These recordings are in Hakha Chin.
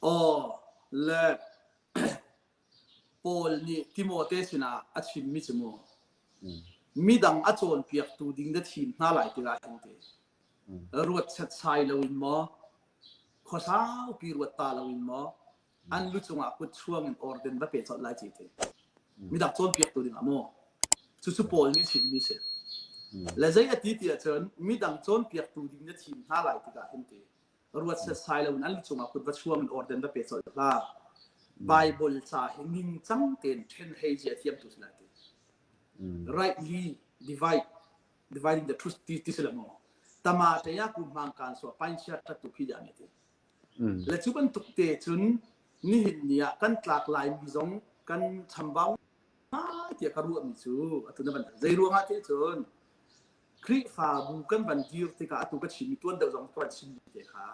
Aw le Paul nih Timote sinah a chimmi cu mu midang a cawnpiaktu ding na thim hna lai tikah hin ti ruat setsai loin maw khua saupi ruat ta loin maw an lu cungah kut chuang in orden va pe colh lai ci ti midang cawnpiaktu ding ah maw cucu Paul nih chimmi si le zei a ti ti ahcun midang cawnpiaktu ding na thim hna lai tikah hin ti ruat setsai loin an lu cungah kut va chuang in orden va pe colh hlah. Bible ca hi ningcang tein ṭhen hei zia thiamtu si lai ti. Rightly divide dividing the truth ti ti si le maw? Tama te ya ku hmang kan so pain chia tat tu phi ya ne ti. Le cu bantuk te cun nihin ni ah kan tlak lai mi zong kan chambau ngai tiah ka ruah mi cu atu na van zei ruangah te cun Khrihfabu kan van dir tikah atu ka chimmi tuan deuh zong ka van chimmi te kha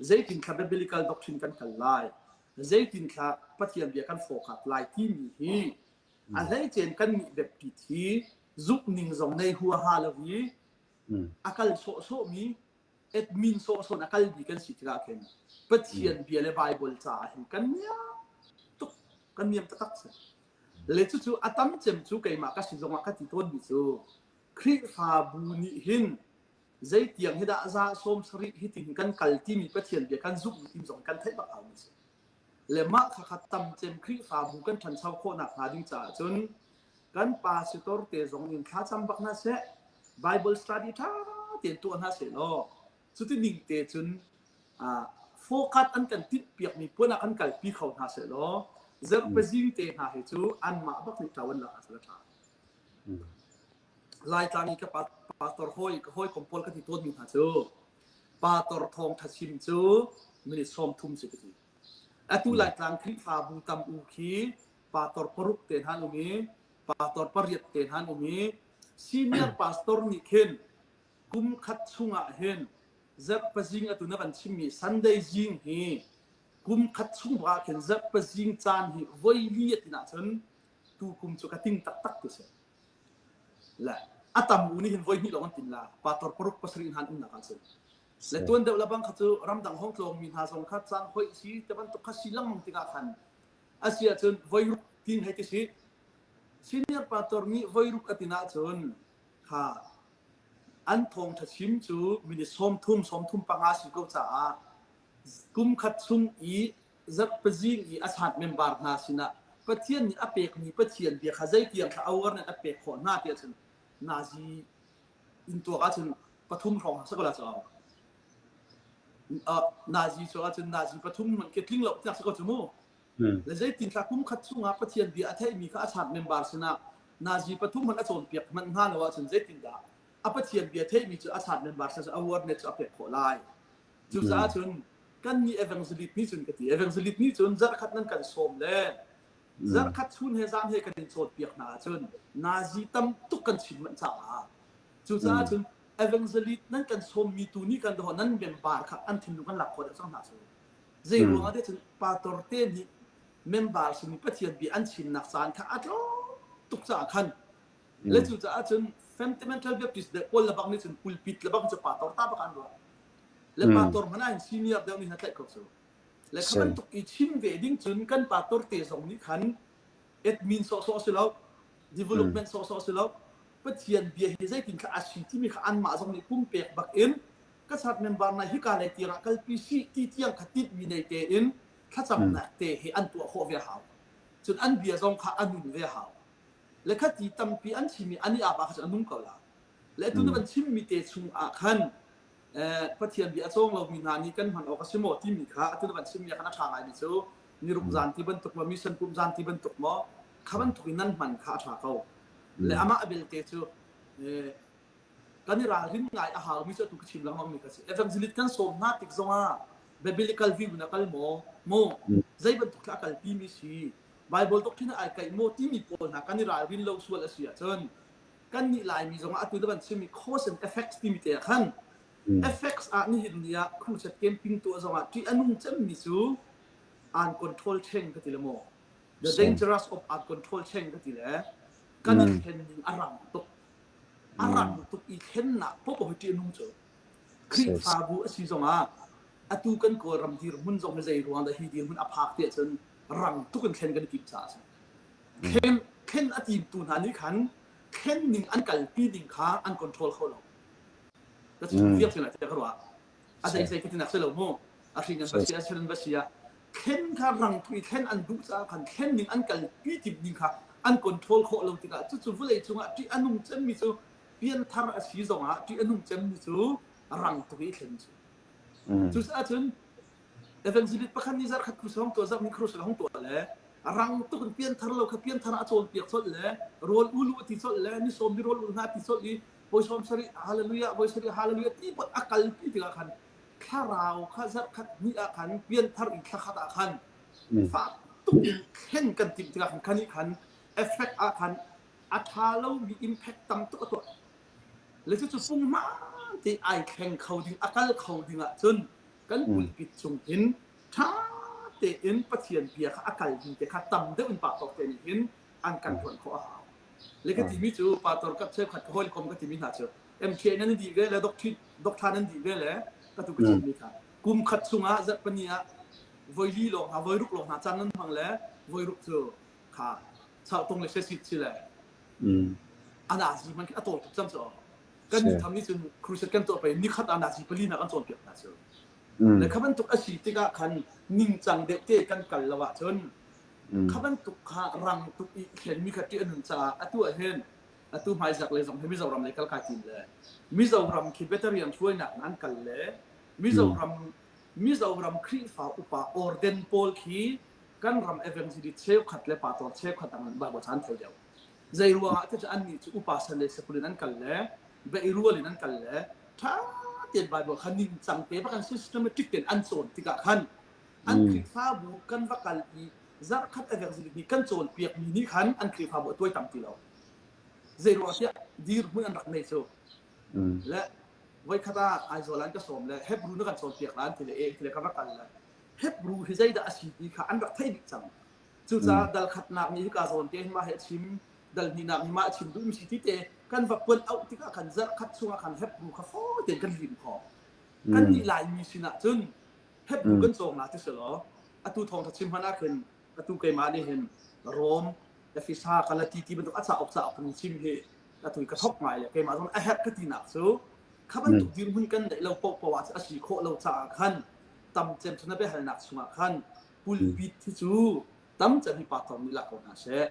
zeitin thla biblical doctrine kan kal lai, zeitin thla Pathian bia kan focus lai timi hi a hleicen kan nih biapit hi zumhning zong nei huaha lo i a kal sawhsawhmi admin sawhsawh in a kalmi kan si tikah khin Pathian bia le Bible caah hin kan niam tuk kan niam taktak si. Le cucu a tam cem cu keimah ka si zongah ka ti tawnmi cu Khrihfabu nih hin zeitiang hi dah za 70 hi tin kan kal timi Pathian bia kan zumh tim zong kan theih bak haumi si. Le mah kha kha tam cem Khrihfabu kan ṭhancho khawhnak hnga ding caah cun kan pastor te zong in thlacam bak hna seh, Bible study ṭha tein tuah hna seh law cuti ning te cun focus an kan tinh piakmi puan ah kan kalpi kho hna seh law zarhpazing te hna hi cu anmah bak nih ṭawan lak ah a ṭha. Laitlang i ka pastor hawi ka hawikom pawl ka ti tawnmi hna cu pastor thawngṭha chim cu minute 30 si ka ti. Atu Laitlang Khrihfabu tam u khi pastor paruk te hna an um i pastor pariat te hna an um i senior pastor nih khin kum khat chungah hin zarhpazing atu na kan chimmi Sunday zing hi kum khat chung ah khin zarhpazing caan hi voi li a tin ahcun tukum cu ka ting taktak ti si. Le a tam u nih hin voi hnih lawng an tin la pastor paruk pasarih hna an umnak ahcun. Le tuan deuh lebang kha cu ramdang hong tlawng mi hna zong kha caan hoih si te bantuk kha si lengmang tikah khan a si ahcun voi ruk tin hei ti si. Senior pastor nih voi ruk a tin ahcun kha an thawngṭha chim cu minute 30 35 si ko caah kum khat chung i zarhpazing i a chan member hna sinah Pathian nih a pekmi Pathian bia kha zeitiang kha awareness a pek khawh hna ti ahcun nazi in tuak ahcun pathum hrawng sa ko la cu nazi cu ahcun nazi pathum man ke tling lo tiak sa ko cu mu le zeitin thla kum khat chungah Pathian bia a theimi kha a chan member sinah nazi pathum man a cawnpiak hmanh hna lo ahcun zeitin dah a Pathian bia theimi cu a chan member sinah awareness cu a pek khawh lai cucaah cun kan nih evangelist nih cun ka ti evangelist nih cun zarhkhat nan kan sawm le zarhkhat chun he zan he kan in cawnpiak hna ahcun nazi tam tuk kan chim manh caah cucaah cun evangelist nan kan sawmmi tu nih kan doh nan member kha an thinlung kan lak khawh deuh cang hna cu zei ruangah te cun pastor te nih member simi Pathian bia an chimnak caan kha a tlawm tuk caah khan le cucaah cun fundamental baptist le paul lebang nih cun pulpit lebang cu pastor ta bak an ruah Le pastor hmanh ah hin senior deuh nih na tlaih ko cu. Le kha bantuk i chim ve ding cun kan pastor te zong nih khan admin sawhsawh si lo, development sawhsawh si lo, Pathian bia hi zeitin thla a si timi kha anmah zong nih pumpek bak in ka church member na hika lei tirah kalpi si ti tiang kha tinhmi nei tein thlacamnak te hi an tuah khawh ve hau. Cun an bia zong kha a nun ve hau. Le kha ti tampi an chimi ani aba kha cu a nung ko la. Le tu na van chimmi te chung ah khan Pathian bia a cawng lomi hna nih kan hman awk a si maw timi kha atu na van chimmi ah khan a ṭha ngaimi cu niruk zan ti bantuk maw mission pumh zan ti bantuk maw kha bantuk in nan hman kha a ṭha ko. Le amah belte cu kan i ralrin ngai a haumi cu atu ka chim lengmangmi kha si. Evangelist kan sawm hna tik zongah biblical view in a kal maw maw zei bantuk thla a kalpimi si Bible doctrine ai kaih maw timi pawl hna kan i ralrin lo sual a si ahcun kannih Laimi zongah atu na van chimmi cause and effects timi te ah khan effects ah nihin ni ah crusade camping tuah zongah ṭih a nung cemmi cu an control change ka ti le maw the dangerous of an control change ka ti le kan i thlen ning a rang tuk a rang tuk i thlennak popo hi ṭih a nung cu Khrihfabu a si zongah. Atu kan Kawlram dirhmun zong hi zei ruang dah hi dirhmun a phak tiah cun rang tuk in thlen kan i timh caah a si. Thlen, thlen a timtu hna nih khan thlen ning an kalpi ning kha an control kho lo. Ka chim fiang chin lai tiah ka ruah. A zei zei ka tinak si lo mu. A hring an va si, a sen an va si ah thlen kha rang tuk i thlen an duh caah khan thlen ning an kalpi timh ning kha an control khawh lo tikah cucu vawlei cungah ṭih a nung cemmi cu pianthar a si zongah ṭih a nung cemmi cu rang tuk i thlen cu. Cucaah cun evangelist pakhat nih zarhkhat crusade hong tuah zarh hnih crusade hong tuah le rang tuk in pianthar lo kha pianthar ah a cawnpiak colh le rawl ul u a ti colh le ni sawm ni rawl ul hna a ti colh i voi sawm sarih hallelujah voi sarih hallelujah ti pot a kalpi tikah khan thlarau kha zarhkhat hnih ah khan pianthar in thlakhat ah khan fak tuk in thlen kan timh tikah khan khan nih khan effect ah khan a ṭha lomi impact tam tuk a tuah. Le cucu punghman te ai thleng kho ding, a kal kho ding ahcun kan pulpit cung hin ṭha tein Pathian bia kha a kal ding te kha tam deuh in pastor te nih hin an kan ṭuan khawh a hau. Le ka timi cu pastor ka cheukhat ka hawikom ka timi hna cu MTA nan dih ve le doctor nan dih ve le ka tu ka chimmi kha kum khat chungah zarhpini ah voi li lawng hna voi ruk lawng hna caan nan hmang le voi ruk cu kha chautung le sesit si le a nazi man khi a tawl tuk cang cu kan ni tham nih cun crusade kan tuah pei nikhat ah nazi pali na kan cawnpiak hna cu le kha bantuk a si tikah khan ningcang deuh te kan kal lo ahcun kha bantuk kha rang tuk i thlenmi kha ṭih a nun caah atu ah hin atu hmaizak le zong hi Mizoram lei kal kai tim le Mizoram khi veteran hruainak in an kal le Mizoram Mizoram Khrihfa upa orden pawl khi kan ram evangelist cheukhat le pastor cheukhat dang Bible ca an thei deuh. Zei ruangah ti cu annih cu upa Sunday School in an kal le beihrual in an kal le ṭha tein Bible kha ningcang te bak an systematic tein an cawn tikah khan an Khrihfabu kan va kal i zarhkhat evangelist nih kan cawnpiakmi nih khan an Khrihfabu a tuaitam ti lo. Zei ruangah tiah dirhmun an rak nei cu. Le voikhat ah Aizawl an ka sawm le Hebrew na kan cawnpiak la an ti le e ti le ka va kal le Hebrew hi zeidah a si ti kha an rak theih dih cang. Cucaah dal khatnak nih hika zawn te hin mah hi a chim, dal hnihnak nih mah a chim duh si ti te kan va puan auh tikah khan zarh khat chungah khan Hebrew kha fawi tein kan lim khawh. Kan nih Laimi sinah cun Hebrew kan cawng la ti si law atu thawngṭha chim hmanh ah khin atu keimah nih hin Rom, Efesa, Galati ti bantuk a cauk cauk kan chim hi atu ka thok ngai le keimah zong a herh ka tinak cu kha bantuk dirhmun kan neih lo paohpaoh ah a si khawh lo caah khan tam cem cu na biahalnak chungah khan pulpit hi cu tam cem hi pastor nih lak ko hna seh.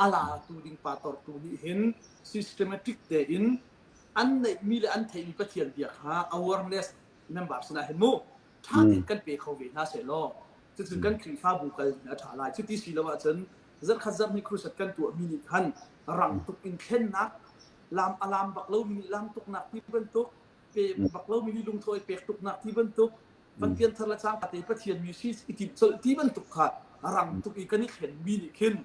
A latu ding pastor tu nih hin systematic tein an neihmi le an theihmi Pathian bia kha awareness member sinah hin mu ṭha tein kan pe kho ve hna seh law cucun kan Khrihfabu kal ding a ṭha lai. Cuti si lo ahcun zarhkhat zarhhnih crusade kan tuahmi nih khan rang tuk in thlennak lam a lam bak lomi nih lam tuknak ti bantuk pe bak lomi nih lungtho i pek tuknak ti bantuk van pianthar le cangka te Pathian mi si i timh colh ti bantuk kha rang tuk i kan i thlenmi nih khin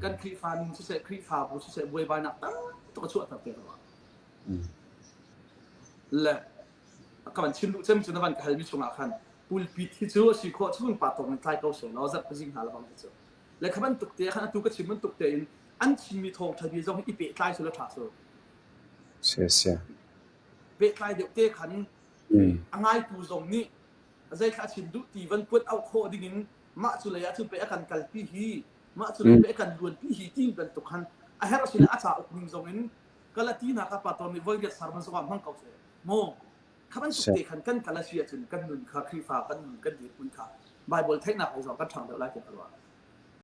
kan Khrihfa nun siseh Khrihfabu siseh buaibainak tam tuk a chuahter te rua. Le ka van chim duh cem cu na van ka halmi chungah khan pulpit hi cu a si khawh chung pa tawng in tlai ko seh law zarh zing hna lebang hi cu le kha bantuk te khan atu ka chim bantuk te in an chimmi thawngṭha bia zong hi i pehtlai su le ṭha su. Si si. Pehtlai deuh te khan a ngaitu zong nih zeithla chim duh ti van puat auh khawh ding in mah cu lei ah cun pe a kan kalpi hi mah cu lei pe a kan luanpi hi ti bantuk khan a herh sin a cauk ning zong in kalati na ka pa ton nih voi riat sarman zong ah hmang ko seh mu kha bantuk te khan kan kal a si ahcun kan nun kha Khrihfa kan nun kan dirhmun kha Bible theihnak lei zong kan ṭhang deuh lai tiah ka ruah.